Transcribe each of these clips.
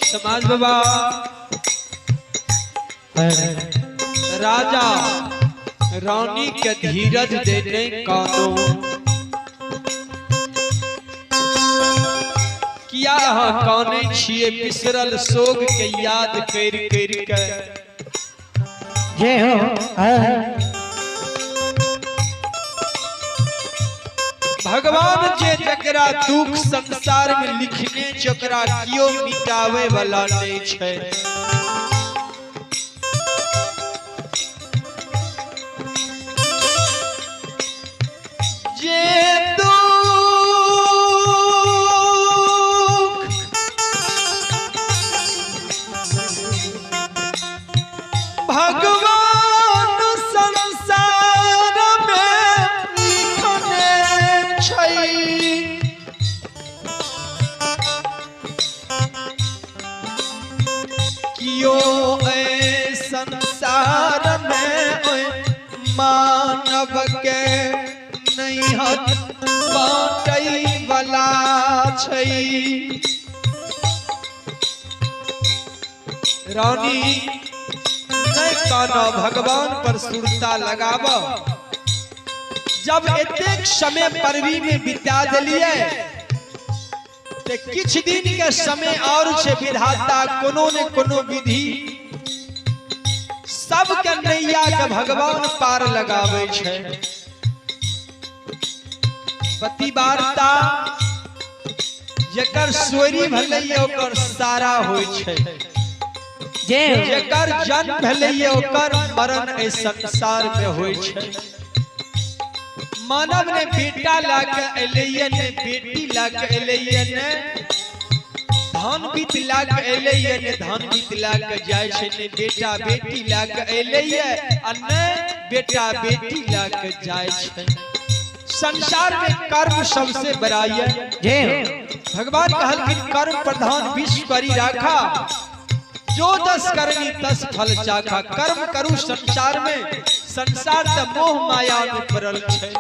समाज बाबा राजा रानी के धीरज देने कानो किया अहाँ काने छिए बिसरल सोग के याद कर कर के। जय हो। भगवान जे जकरा दुख संसार में लिखने जकरा कियो मिटावे वाला नहीं छै। जे दुख भगवान संसार में लिखने छै, कियो ऐ संसार में मानव के नहीं बाटै वाला छै। रानी नहीं काना, भगवान पर सुरता लगाब। जब एतेक समय परवी में बिता दिलिए ते किछ दिन के समय और छे विधाता कोनो ने कोनो विधि सबके नैया के भगवान पार लगावे छे। पति वार्ता जकर सोरी भलैया ओकर सारा होय छे, जकर जन्म भलैया ओकर मरण ए संसार में होय छे। मानव ने बेटा लाके एलैया ने बेटी लाके एलैया ने धन बीत लाके एलैया ने धन बीत लाके जाय छे, ने बेटा बेटी लाके एलैया आ ने बेटा बेटी लाके जाय छे। संसार में कर्म सबसे बड़ा है। भगवान कहलखिन कर्म प्रधान विश्व करी राखा, जो दस करनी तस फल चाखा। कर्म करू संसार में, संसार त मोह माया में पड़ल छे।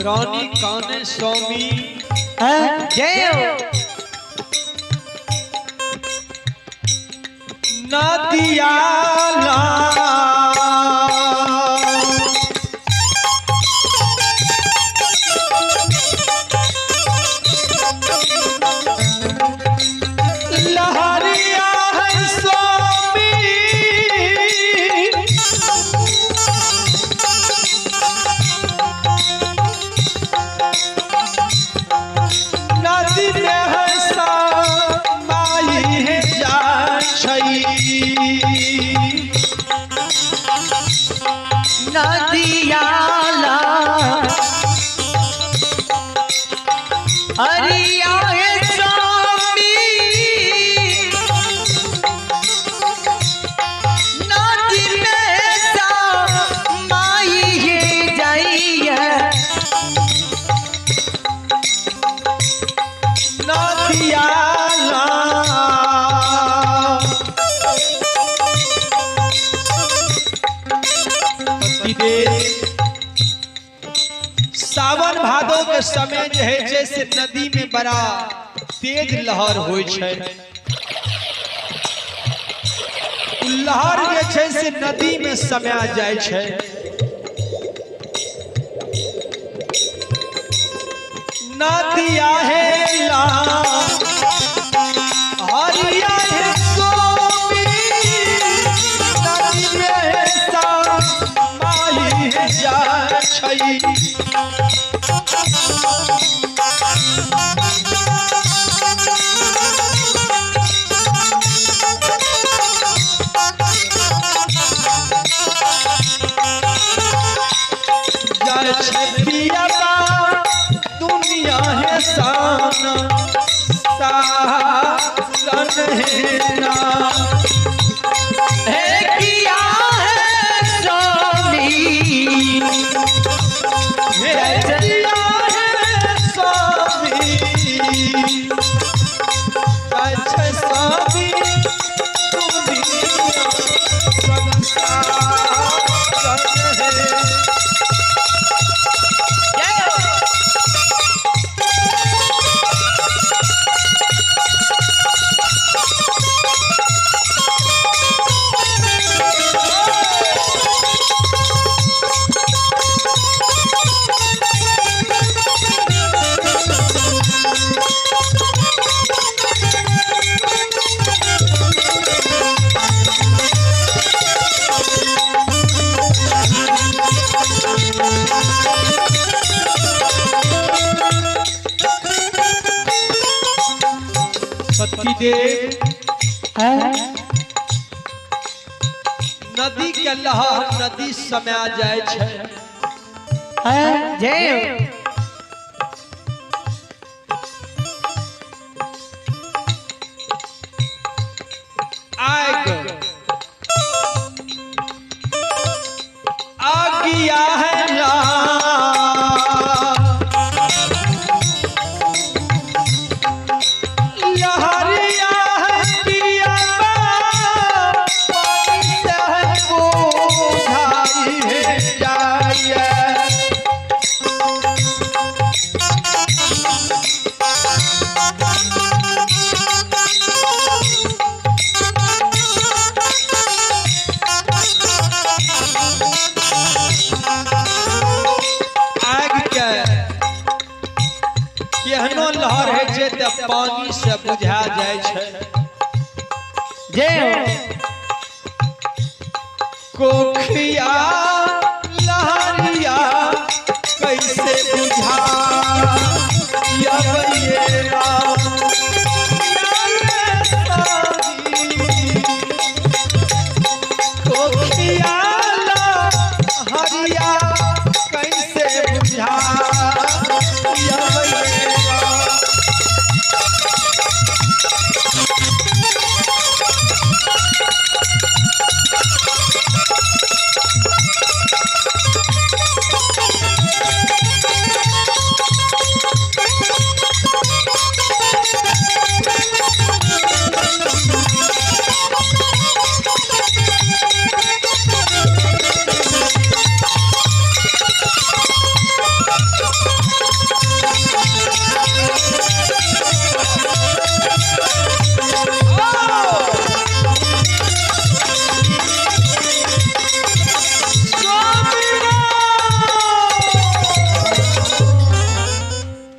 रानी काने स्वामी जय हो। नदिया लहरिया है स्वामी, नदी में है माई है जाई। नदिया हरिया है स्वामी, नदी में माई है जाइए। नदिया सावन भादो के समय जे है जैसे नदी में बड़ा तेज लहर होय छै। लहर जे छै से नदी में समा जाइ छै। नदिया है हरिया है सोमी, नदी में समाई जाइ छै। जाइ छै पियबा दुनिया है सान सारन है ना। हे किया है स्वामी, हे किया है स्वामी, जाइ छै स्वामी दुनिया संसारन है। जय हो। पतिदेव नदी के लहर नदी समा जाइ छै। जय हो। आग आगिया है ना, लहरिया है पियबा, पानी से है बुझाई है जाइए। आग के केहनो लहर होइ छै तऽ पानी से बुझा जाइ छै। जय हो। कोखिया लहरिया कैसे बुझा ये राम। कोखिया लहरिया कैसे बुझा ये राम।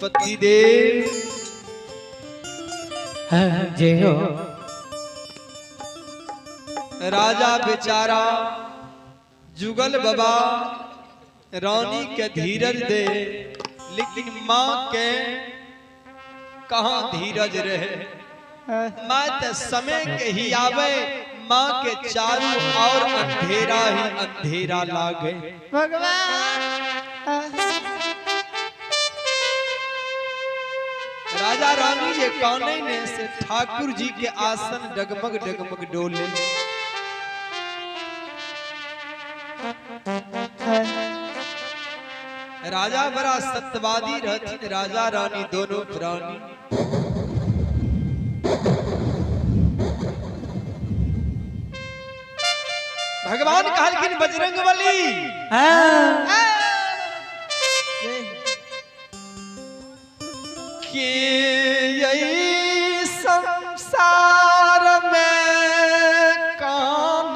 पतिदेव जय हो। राजा बेचारा जुगल बाबा रानी के धीरज दे, लेकिन माँ के कहाँ धीरज रहे। माँ तो समय के ही आवे, माँ के चारों ओर अंधेरा ही अंधेरा लागे। भगवान राजा रानी जे काने ने से ठाकुर जी के आसन डगमग डगमग डोले। राजा बड़ा सत्यवादी रहथिन, राजा रानी दोनों प्राणी। भगवान कहलखिन बजरंगबली के यही संसार में कान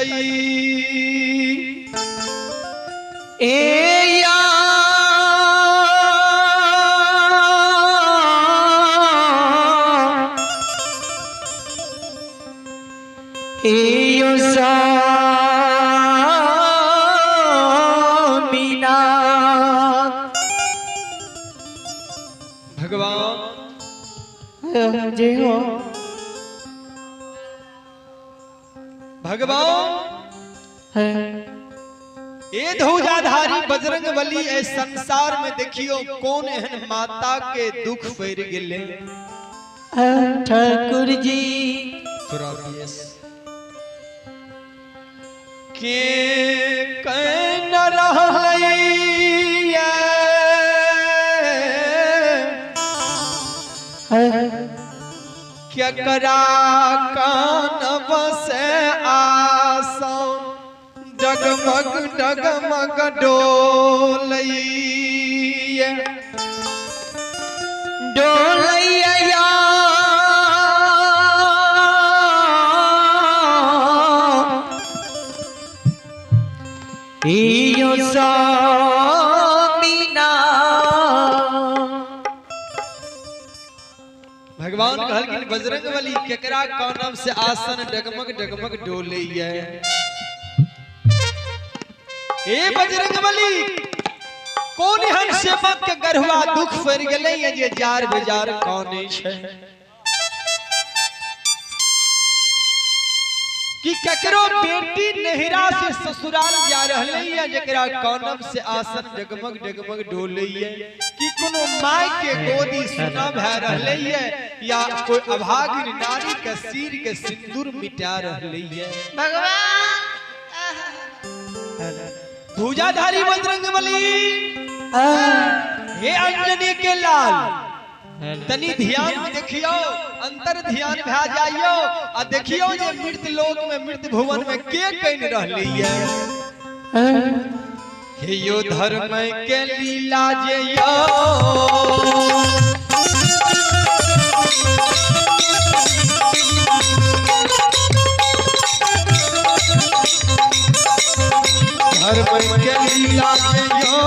छै। ए या ए यो सामीना। भगवान जय हो। भगवान ए ध्वजाधारी बजरंग बली ए संसार में देखियो कौन एहन माता के दुख पड़ गेले। ठाकुर जी थोड़ा बेस के can रहलैया केकरा कान बसे आसा डगमग डगमग डोलैया डोलैया यो सामीना। भगवान कहलखिन बजरंग बली केकरा कानब से आसन डगमग डगमग डोलैया। ए बजरंग बली कौन एहन सेवक के गढ़वा दुख पड़ गेलै जे जार बेजार कानै छै कि ककरो बेटी नहिरा से ससुराल जा रहलै जकरा कानब से आसन डगमग डगमग डोलैया, कि कोनो my के गोदी सुना भए रहलै या कोई अभागिन नारी के सिर के सिंदूर मिटा रहलै। भगवान ध्वजाधारी बजरंग बली हे अंजनी के लाल तनी ध्यान में देखियो, अंतर ध्यान भए जाइयो आ देखियो जे मृत लोक में मृत भुवन में के can रहलै। हे यो धर्म के लीला जे यो धर्म के लीला जे यो